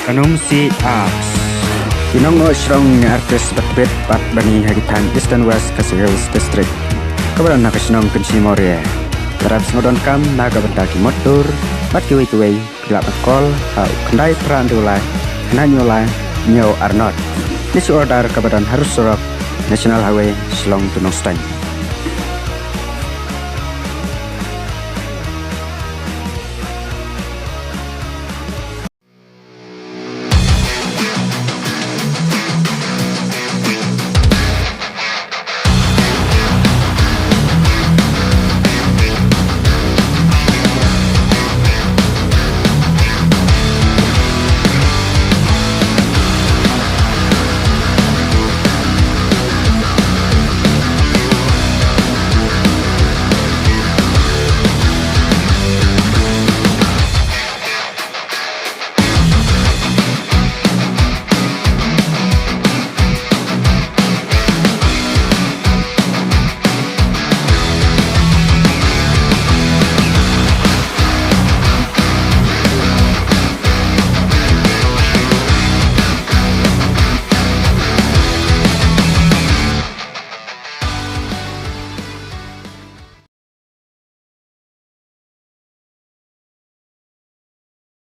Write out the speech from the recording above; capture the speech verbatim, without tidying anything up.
Kanungsih Arts. Ki nongnoh shrong ne artist ba tbit pat bani ha ki thaiñ Eastern West Khasi Hills District, kaba don ha ka shnong Kynshi Mawria. Tyrap sngewdonkam na ka bynta ki mot dur bad kiwei kiwei, phi lah ban call ha u khyndai phra hynriew lai, khyndai hynñiew lai, hynñiew ar nod. Ni shi order kaba don harud surok National Highway Shillong to Nongstoiñ.